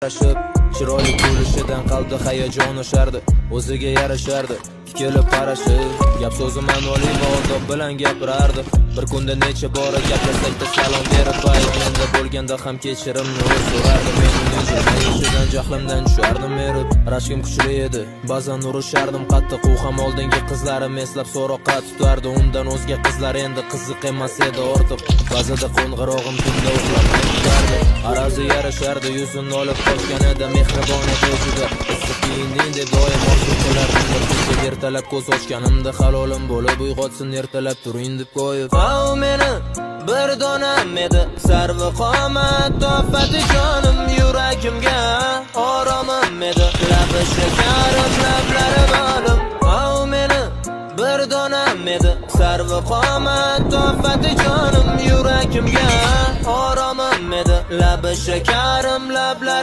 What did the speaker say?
Yarashib, chiroyli kulishidan qalbda hayajon oshardi, o'ziga yarashardi tikilib qarashi. Gap so'zi ma'noli va odob bilan gapirardi. Bir kunda necha bora gaplashsak-da, salom berib, ayb menda bo'lganda ham kechirimni u so'rardi. Men uning jilmayishidan jahlimdan tushardim erib. Rashkim kuchli edi, ba'zan urushardim qattiq. U ham oldingi qizlarim eslab so'roqqa tutardi. Undan o'zga qizlar endi qiziq emas edi ortiq. Ba'zida qo'ng'irog'im tunda uxlamay kutardi. Arazi yarashardi, yuzini olib qochganida. Mehribon edi juda, issiq kiyinding deb doim orzu qilardim. Bir kecha ertalab ko'z ochganimda halolim bo'lib uyg'otsin ertalab turing deb qo'yib. U meni bir donam edi, sarvi qomat tofati jonim, yuragimga oromim edi, labi shakarim, lablari bolim. U meni bir donam edi, sarvi qomat tofati jonim, yuragimga oromim edi, labi shakarim, lablari.